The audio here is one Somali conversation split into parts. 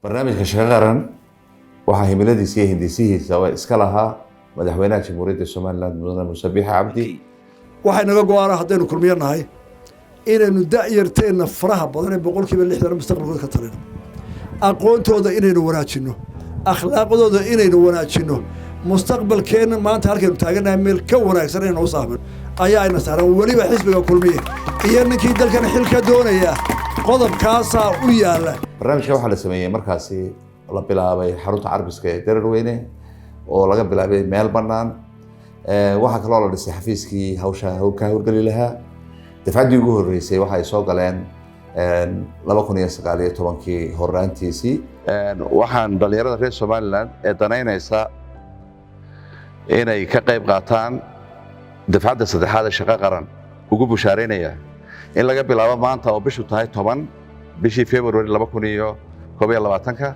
Barnaamijka Shaqo Qaran waxaa himiladiisa iyo hindisihiisa iska lahaa Madaxweynaha Jamhuuriyadda Somaliland, Mudane Muuse Biixi Cabdi. Waxay naga go-aana haddaynu Kulmiyo nahay inaynu da'yarteenna faraha badan ee 60% mustaqbalkooda ka talino, aqoontooda inaynu wanaajinno, akhlaaqdooda inaynu wanaajinno, mustaqbalkeenna maanta halkaynu taagannahay meel ka wanaagsan inaynu u saamino ayaa ayna saaran. Weliba xisbiga Kulmiye iyo ninkii dalkan xil ka doonaya qodobkaasaa u yaalla. Barnaamijka waxaa la sameeyey markaasi la bilaabay xarunta carbiska ee Dararweyne oo laga bilaabay meel bannaan. Waxaa kaloo la dhisay xafiiskii hawsha ka howlgeli lahaa. Dafcaddii ugu horreysay waxa ay soo galeen 2019-kii horraantiisii. Waxaan dhalinyarada reer Somaliland ee danaynaysa inay ka qayb qaataan dafcadda saddexaad ee Shaqo Qaran ugu bushaaraynaya in laga bilaabo maanta oo bishu tahay 10 bishii February 2021-ka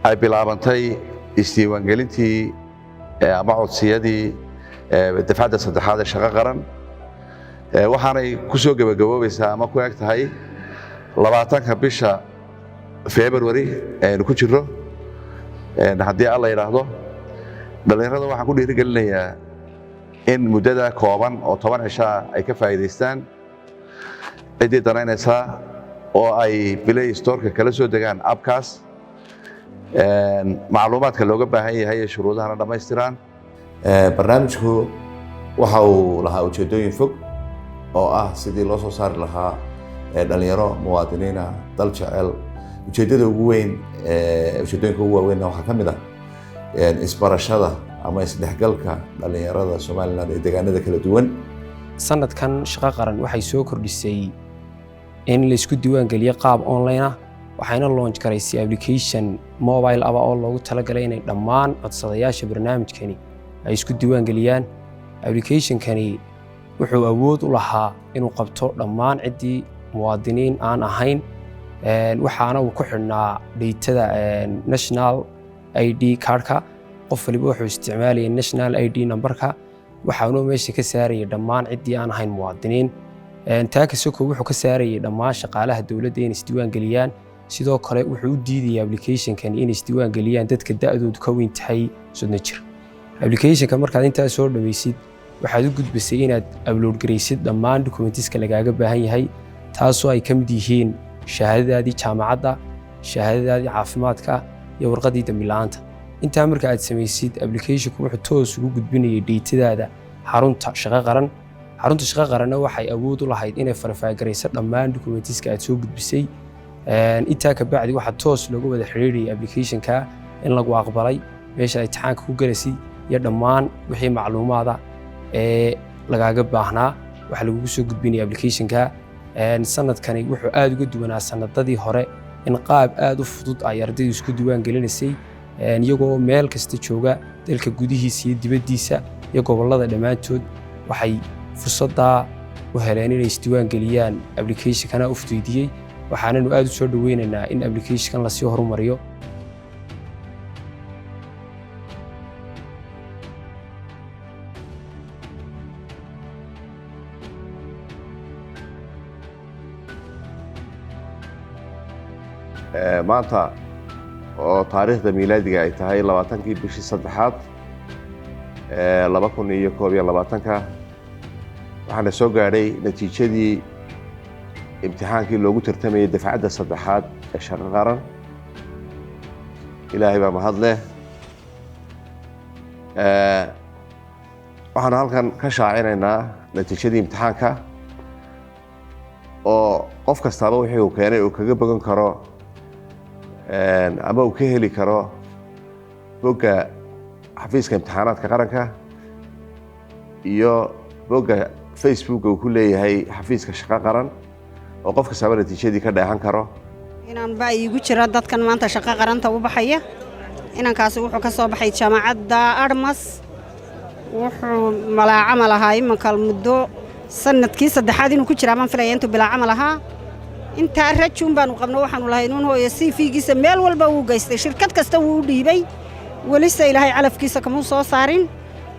ay bilaabantay isdiiwaangelintii ama codsiyadii dafcadda saddexaad ee Shaqo Qaran. Waxaanay ku soo gebagaboobaysaa ama ku eg tahay 20-ka bisha February aynu ku jirro, haddii Alla yidhaahdo. Dhallinyarada waxaan ku dhiirigelinayaa in muddada kooban oo 10 cishaa ay ka faa'iidaystaan ciddii danaynaysaa oo ay Play Storeka kala soo degaan appkaas, macluumaadka looga baahan yahay ee shuruudahana dhammaystiraan. Barnaamijku waxa uu lahaa ujeeddooyin fog oo ah sidii loo soo saari lahaa dhalinyaro muwaadiniina, dal jecel. Ujeeddada ugu weyn, ujeeddooyinka ugu waaweynna waxaa ka mid ah isbarashada ama isdhexgalka dhalinyarada Somaliland ee deegaanada kala duwan. Sanadkan Shaqo Qaran waxay soo kordhisay in laysku diiwaangeliyo qaab online ah, waxayna launch garaysay application mobile aba oo loogu talagalay inay dhammaan codsadayaasha barnaamijkani ay isku diiwaangeliyaan. Applicationkani wuxuu awood u lahaa inuu qabto dhammaan ciddii muwaadiniin aan ahayn, waxaana uu ku xidhnaa datada national ID cardka. Qof waliba wuxuu isticmaalayay national ID numberka, waxaanuu meesha ka saarayay dhammaan ciddii aan ahayn muwaadiniin. Taa kasoko wuxuu ka saarayay dhammaan shaqaalaha dowladda inay isdiiwaan geliyaan. Sidoo kale wuxuu u diidayay applicationkan inay isdiiwaan geliyaan dadka da'doodu ka weyn tahay 30 jir. Applicationka markaad intaa soo dhammaysid, waxaad u gudbisay inaad upload garaysid dhammaan documentiska lagaaga baahan yahay, taasoo ay ka mid yihiin shahaadadaadii jaamacadda, shahaadadaadii caafimaadka iyo warqaddii dambi la'aanta. Intaa marka aad samaysid, applicationku wuxuu toos ugu gudbinayay datadaada xarunta Shaqo Qaran. Xarunta Shaqo Qaranna waxay awood u lahayd inay verify garayso dhammaan documentiska aad soo gudbisay. Intaa kabacdi waxaa toos looga wada xiriirayay applicationka in lagu aqbalay, meesha imtixaanka ku galaysay iyo dhammaan wixii macluumaada ee lagaaga baahnaa waxaa lagugu soo gudbinaya applicationka. Sanadkani wuxuu aad uga duwanaa sanadadii hore in qaab aad u fudud ay ardaydu isku diiwaan gelinaysay, iyagoo meel kasta jooga dalka gudihiisa iyo dibaddiisa iyo gobollada dhammaantood. Waxay fursaddaa u heleen inay isdiiwaan geliyaan, applicationkana u fuduydiyey. Waxaananu aad u soo dhaweynaynaa in applicationkan lasii horumariyo. Maanta oo taariikhda miilaadiga ay tahay 20-kii bishii saddexaad 2021-ka, waxaana soo gaadhay natiijadii imtixaankii loogu tartamayay dafcadda saddexaad ee Shaqo Qaran. Ilaahay baa mahad leh. Waxaanu halkan ka shaacinaynaa natiijadii imtixaanka oo qof kastaaba wixii uu keenay uu kaga bogan karo ama uu ka heli karo bogga xafiiska imtixaanaadka qaranka iyo bogga Facebooka uu ku leeyahay xafiiska Shaqo Qaran, oo qof kastaaba natiijadii ka dheehan karo. Inaan baa iigu jira dadkan maanta Shaqo Qaranta u baxaya. Inankaasi wuxuu ka soo baxay jaamacadda Admas. Wuxuu malaacamal ahaa imanka muddo sanadkii saddexaad inuu ku jiraa baan filaya intuu bilaacamal ahaa. Intaa rajuun baanu qabno, waxaanu lahay inuun hooyo CV-giisa meel walba wuu geystay, shirkad kasta wuu u dhiibay, welise Ilaahay calafkiisa kamuu soo saarin.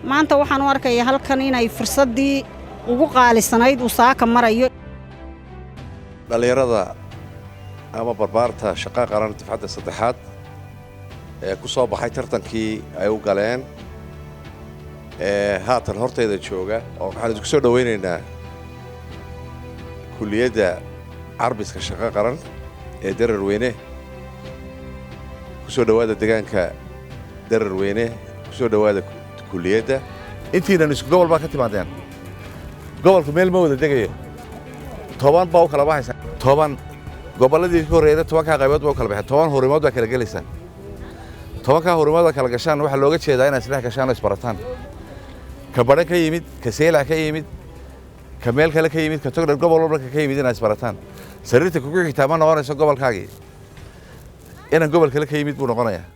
Maanta waxaan u arkaya halkan inay fursaddii ugu qaalisanayd uu saaka marayo. Dhallinyarada Ama barbaarta Shaqo Qaran dufcadda saddexaad ee ku soo baxay tartankii ay u galeen ee haatan hortayda jooga, oo waxaan idinku soo dhowaynaynaa kulliyadda carbiska Shaqo Qaran ee Dararweyne. Ku soo dhowaada deegaanka Dararweyne, ku soo dhowaada kulliyadda. Intiinan isku gobol baa ka timaadeen, gobolku meel ma wada degayo. 10 baa u kala baxaysa, 10 gobolladii ka horreeyana 10-kaa qaybood baa u kala baxeen. 10 hurimood baa kala gelaysaan. 10-kaa hurimood baa kala gashaan. Waxaa looga jeedaa inaad isdhex gashaan oo isbarataan, ka Badhan ka yimid, ka Seylac ka yimid, ka meel kale ka yimid, ka Togdher, gobol walba ka yimid inaad isbarataan. Sariirta kugu xigtaa ma noqonayso gobolkaagii, inaan gobol kale ka yimid buu noqonayaa.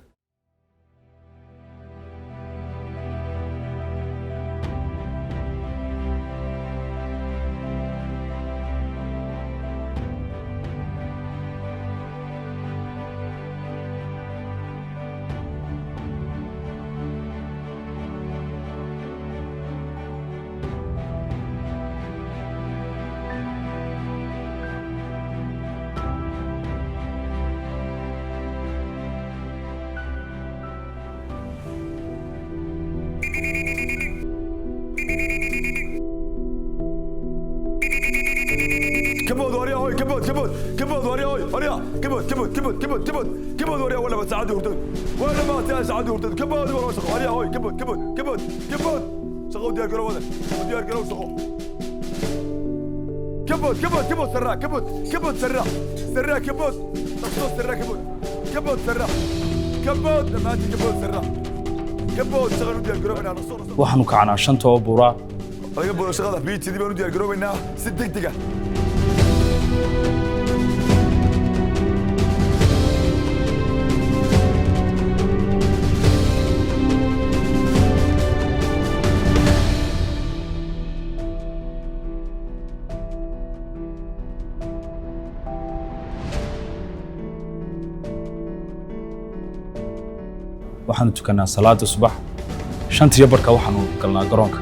Kabood warya hoy, kabood, kabood, kabood warya hoy, warya, kabood, kabood, kabood, kabood, kabood, kabood warya. Wala saacadii hurdadu waa dhamaatay, saacadii hurdadu. Kabood war shaqo warya hoy, kabood, kabood, kabood, kabood, shaqo diyaar garow, wadan diyaar garow, shaqo. Kabood, kabood, kabood, sarraa, kabood, kabood, sarraa, sarraa, kabood, shaqo, sarraa, kabood, kabood, sarraa, kabood, dhamaatay, kabood, sarraa, kabood, shaqo diyaar garow. Waxaanu kacnaa 5-ta oo buuraa. Laga boodo shaqada biitidii baan u diyaar garoobaynaa si degdeg ah. Waxaanu tukannaa salaada subax 5:30, waxaanu galnaa garoonka.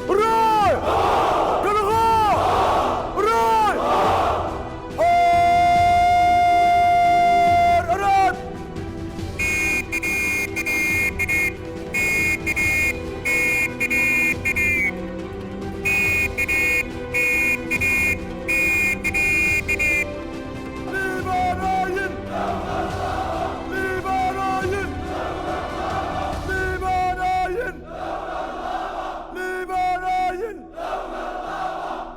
Hurray! Ganaqa! Hurray! Hurray! Libanayın! Libanayın! Libanayın! Libanayın!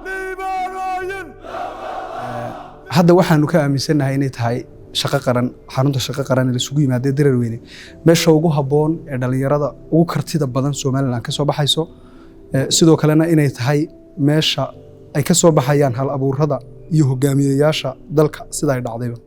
Libanayın! Hadda waxaanu ka aaminsannahay inay tahay Shaqo Qaran, xarunta Shaqo Qaran ee laisugu yimaadee Dararweyne, meesha ugu habboon ee dhallinyarada ugu kartida badan Somaliland ka soo baxayso. Sidoo kalena inay tahay meesha ay ka soo baxayaan hal abuurada iyo hogaamiyeyaasha dalka, sida ay dhacdayba.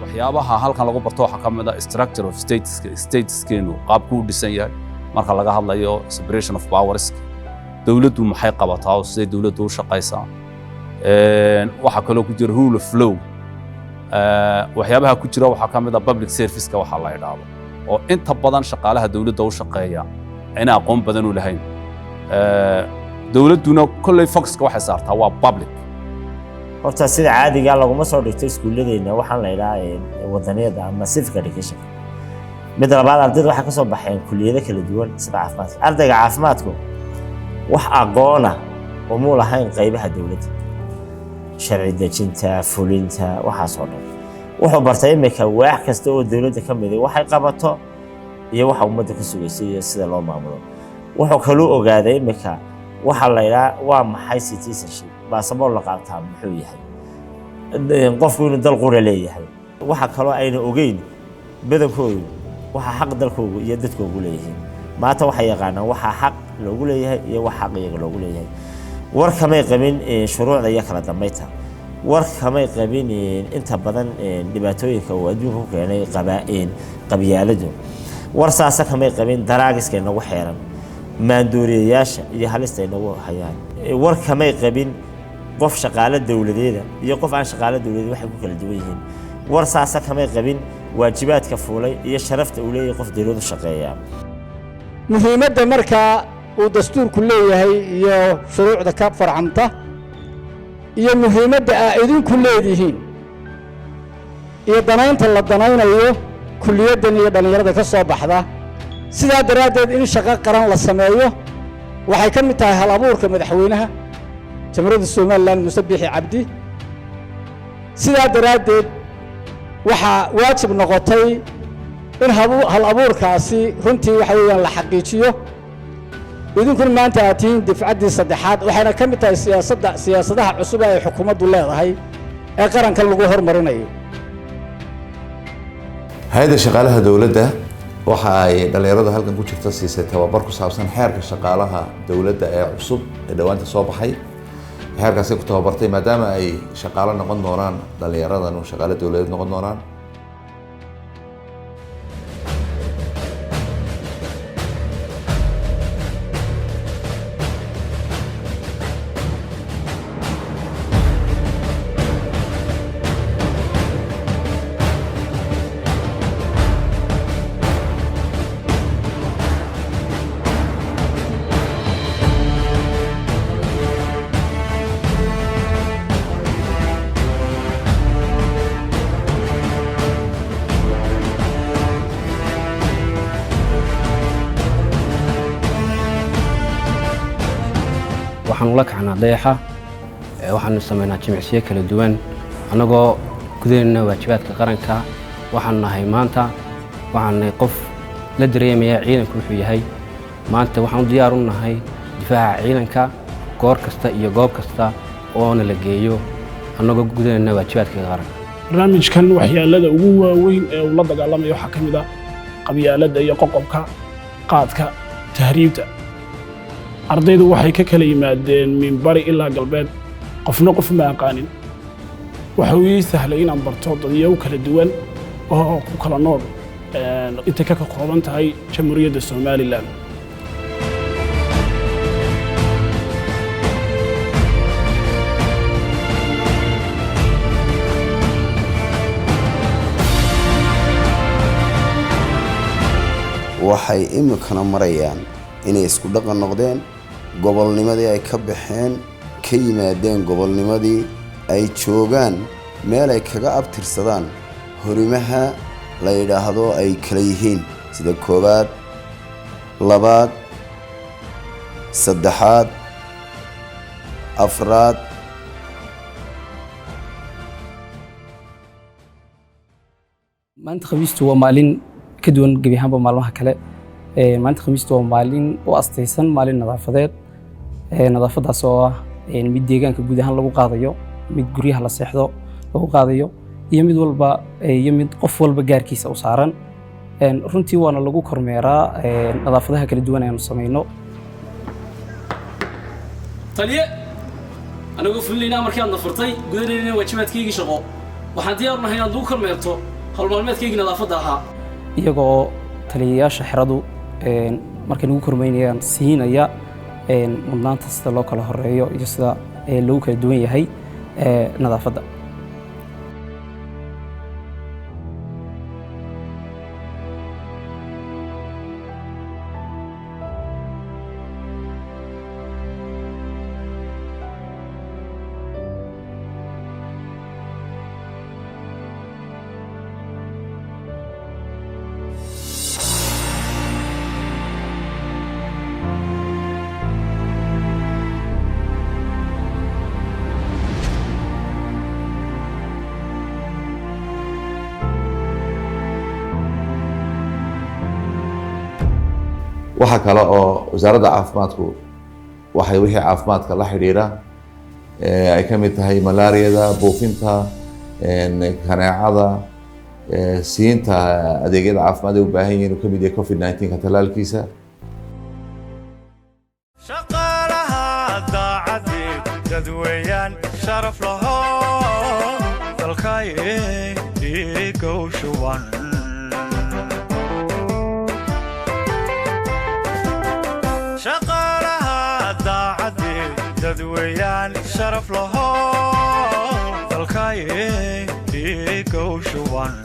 Waxyaabaha halkan lagu barto waxaa ka mid ah structure of stateska, stateskeenu qaabku u dhisan yahay, marka laga hadlayo separation of powers, dowladdu maxay qabataa oo siday dowladdu u shaqaysaa. Waxaa kaloo ku jira rule of law. Waxyaabaha ku jira waxaa ka mid ah public serviceka waxaa la idhaahdo, oo inta badan shaqaalaha dowladda u shaqeeya ina aqoon badan u lahayn. Dowladduna kolley focuska waxay saartaa waa public. Horta sida caadiga laguma soo dhigto iskuulladeena waxaan la idhaha wadaniyada ama civic education. Midda labaad, ardayda waxay ka soo baxeen kuliyado kala duwan sida caafimaadka. Ardayga caafimaadku wax aqoona umuu lahayn qaybaha dowladda. Sharci dejinta, fulinta, waxaas oo dhan wuxuu bartay. Imika waax kasta oo dowladda ka midi waxay qabato iyo waxa ummadda ka sugaysa iyo sida loo maamulo. Wuxuu kaluu ogaaday imika waxa la yidhaha waa maxay citizenship, baasaboor la qaataa muxuu yahay, qofku inuu dal qura leeyahay. Waxa kaloo ayna ogeyn badankoodu waxa xaq dalkoogu iyo dadkoogu leeyihiin. Maanta waxay yaqaanaan waxa xaq loogu leeyahay iyo wax xaq iyaga loogu leeyahay. War kamay qabin shuruucda iyo kala dambeynta. War kamay qabin inta badan dhibaatooyinka uu adduunka ku keenay qabyaaladu. War saasa kamay qabin daraagiska inagu xeeran, maandooriyayaasha iyo halista inagu hayaan. War kamay qabin qof shaqaale dowladeeda iyo qof aan shaqaale dowladeed waxay ku kala duwan yihiin. War saasa kamay qabin waajibaadka fuulay iyo sharafta uu leeyahay qof dowladu shaqeeya. Muhiimadda markaa uu dastuurku leeyahay iyo shuruucda ka farcanta iyo muhiimadda aa idinku leedihiin iyo danaynta la danaynayo kuliyaddan iyo dhallinyarada ka soo baxda, sidaa daraaddeed in shaqo qaran la sameeyo waxay ka mid tahay hal abuurka madaxweynaha Jamhuuriyadda Somaliland, Muuse Biixi Cabdi. Sidaa daraaddeed waxaa waajib noqotay in hal abuurkaasi runtii waxa weeyaan la xaqiijiyo. Idinkuna maanta aad tihiin difcaddii saddexaad, waxayna ka mid tahay siyaasadda, siyaasadaha cusub ee ay xukuumaddu leedahay ee qaranka lagu hormarinayo. Hay-adda shaqaalaha dowladda waxa ay dhallinyarada halkan ku jirta siisay tababar ku saabsan xeerka shaqaalaha dowladda ee cusub ee dhowaanta soo baxay. Xeerkaasay ku tababartay maadaama ay shaqaalo noqon doonaan, dhallinyaradan shaqaale dowladeed noqon doonaan. Waxaanu la kacnaa dayaxa, waxaanu samaynaa jimicsiyo kala duwan annagoo gudanayna waajibaadka qaranka. Waxaanu nahay maanta, waxaanu nahay qof la dareemaya ciidanku wuxuu yahay. Maanta waxaanu diyaar u nahay difaaca ciidanka goor kasta iyo goob kasta oona la geeyo, annagoo gudanayna waajibaadka qaranka. Barnaamijkan waxyaalada ugu waaweyn ee uu la dagaalamayo waxaa ka mid ah qabyaaladda iyo qoqobka, qaadka, tahriibta. Ardaydu waxay ka kala yimaadeen min bari ilaa galbeed, qofna qof ma aqaanin. Waxa uu ii sahlay inaan barto dadyow kala duwan oo ku kala nool intay ka kooban tahay Jamhuuriyadda Somaliland. Waxay iminkana marayaan inay isku dhaqan noqdeen, gobolnimadii ay ka baxeen, ka yimaadeen gobolnimadii, ay joogaan meel ay kaga abtirsadaan horimaha la yidhaahdo ay kala yihiin sida koowaad, labaad, saddexaad, afraad. Maalinta Khamiistu waa maalin ka duwan gebi ahaanba maalmaha kale. Maalinta Khamiistu waa maalin u astaysan maalin nadaafadeed. Nadaafadaas oo ah mid deegaanka guud ahaan lagu qaadayo, mid guryaha la seexdo lagu qaadayo, iyo mid walba iyo mid qof walba gaarkiisa u saaran. Runtii waana lagu kormeeraa nadaafadaha kala duwan ee aanu samayno. Taliye, anagoo fulinayna amarkii aadna furtay, gudanayna waajibaadkaygii shaqo, waxaan diyaar u nahay inaad nagu kormeerto hawl maalmeedkaygii nadaafadda ahaa. Iyagoo taliyayaasha xeradu markay nagu kormeynayaan siinaya mudnaanta sida loo kala horeeyo iyo sida loogu kala duwan yahay nadaafadda. Waxaa kale oo wasaaradda caafimaadku waxay wixii caafimaadka la xidhiidha ay ka mid tahay malaariyada, buufinta, kaneecada, siinta adeegyada caafimaad ay u baahan yihiin, uu ka mid yahay COVID-19 ka tallaalkiisa. Shaqaalaha daacadii dadweeyaan sharaf laho dalkay dhiigow shuban. Shaqaalaha daacadii dadweeyaan sharaf laho dalkay dhiigow shuban.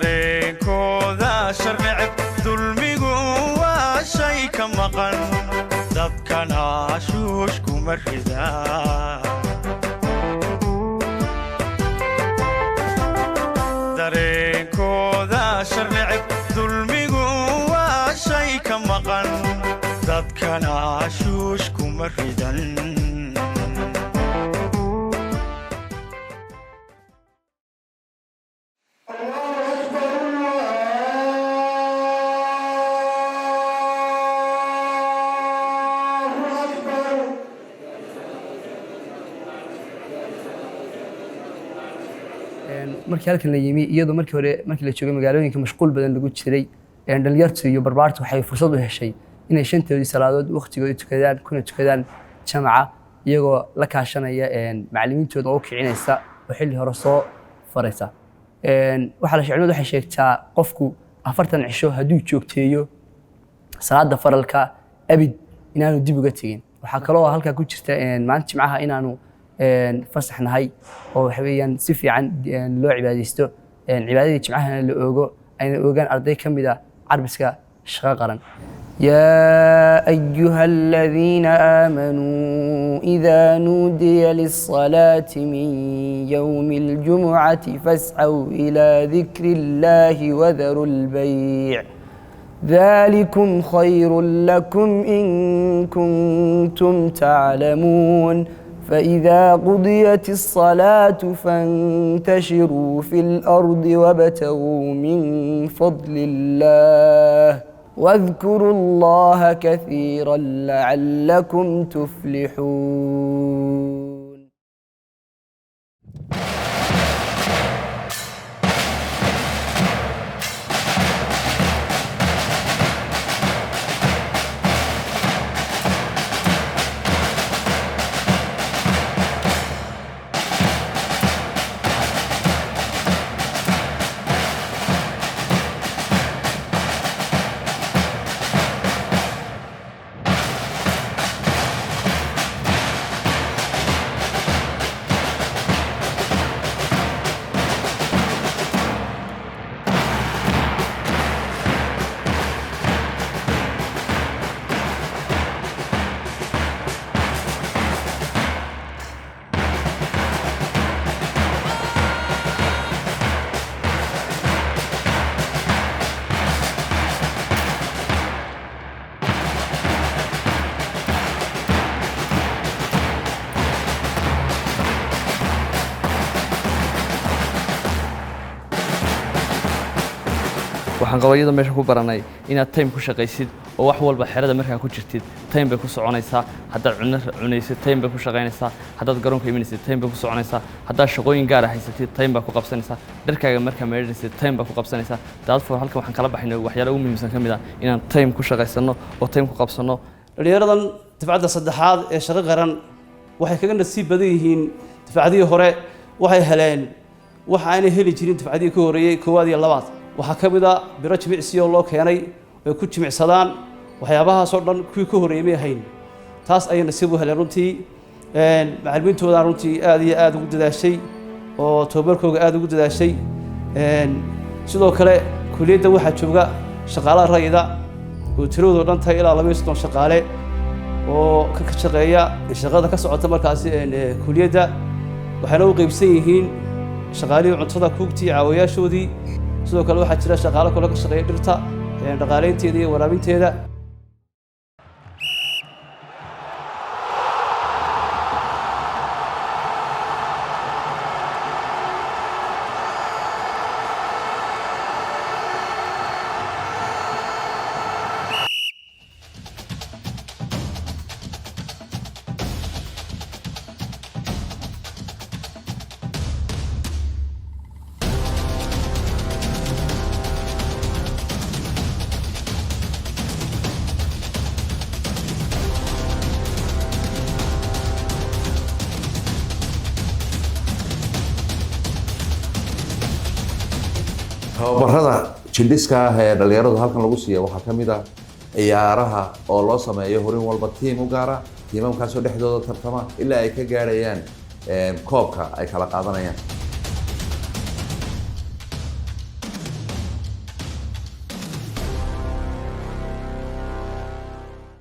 Dareenkooda sharneceb dulmigu waa shay ka maqan, dadkana shuush kuma ridaa. Dareenkooda sharneceb dulmigu waa shay ka maqan, dadkana shuush kuma ridan. Markii halkan la yimi, iyadoo markii hore markii la joogay magaalooyinka mashquul badan lagu jiray, dhalinyartu iyo barbaartu waxay fursad u heshay inay shantoodii salaadood waqtigooda tukadaan, kuna tukadaan jamaca, iyagoo la kaashanaya macallimiintooda oo u kicinaysa oo xilli hore soo faraysa. Waxaa la culimadu waxay sheegtaa qofku 40 cisho hadduu joogteeyo salaada faralka abid inaanu dib uga tegin. Waxaa kaloo halkaa ku jirta maalinta jimcaha inaanu fasax nahay oo waxa weeyaan si fiican loo cibaadaysto, cibaadadii jimcahana la oogo, ayna oogaan arday ka mid a carbiska shaqo qaran. يا أيها الذين آمنوا إذا نودي للصلاة من يوم الجمعة فاسعوا إلى ذكر الله وذروا البيع ذلكم خير لكم إن كنتم تعلمون. فإذا قضيت الصلاة فانتشروا في الأرض وابتغوا من فضل الله واذكروا الله كثيرا لعلكم تفلحون. Waxaan qabayada meesha ku baranay inaad time ku shaqaysid oo wax walba xerada markaa ku jirtid time bay ku soconaysaa. Haddaad cuno cunaysid, time bay ku shaqaynaysaa. Haddaad garoonka imanaysid, time bay ku soconaysaa. Haddaad shaqooyin gaara haysatid, time baa ku qabsanaysaa. Dharkaaga markaa meedhanaysid, time baa ku qabsanaysaa. Daadfor halkan waxaan kala baxaynay waxyaala ugu muhiimsan ka mid ah inaan time ku shaqaysanno oo time ku qabsanno. Dhallinyaradan dafcadda saddexaad ee shaqo qaran waxay kaga nasiib badan yihiin dafcadihii hore. Waxay heleen waxa aanay heli jirin dafcadihii ka horreeyey, koowaad iyo labaad. Waxaa ka mid a biro jimicsi oo loo keenay ay ku jimicsadaan. Waxyaabahaasoo dhan kuwii ka horreeyey may ahayn. Taas ayay nasiib u heleen runtii. Macallimiintooda runtii aad iyo aad ugu dadaashay oo tababarkooga aad ugu dadaashay. Sidoo kale kuliyadda waxaa jooga shaqaalaha rayida oo tiradoodu dhan tahay ilaa 32 shaqaale oo ka shaqeeya shaqada ka socota markaasi kuliyadda. Waxayna u qeybsan yihiin shaqaalihii cuntada, kuugtii, caawayaashoodii. Sidoo kale waxaa jira shaqaalo kale ka shaqeeya dhirta dhaqaaleynteeda iyo waraabinteeda. Tababarada jildhiska ah ee dhalinyaradu halkan lagu siiya waxaa ka mid ah ciyaaraha oo loo sameeyo horin walba tiim u gaara, tiimamkaasoo dhexdooda tartama ilaa ay ka gaadhayaan koobka ay kala qaadanayaan.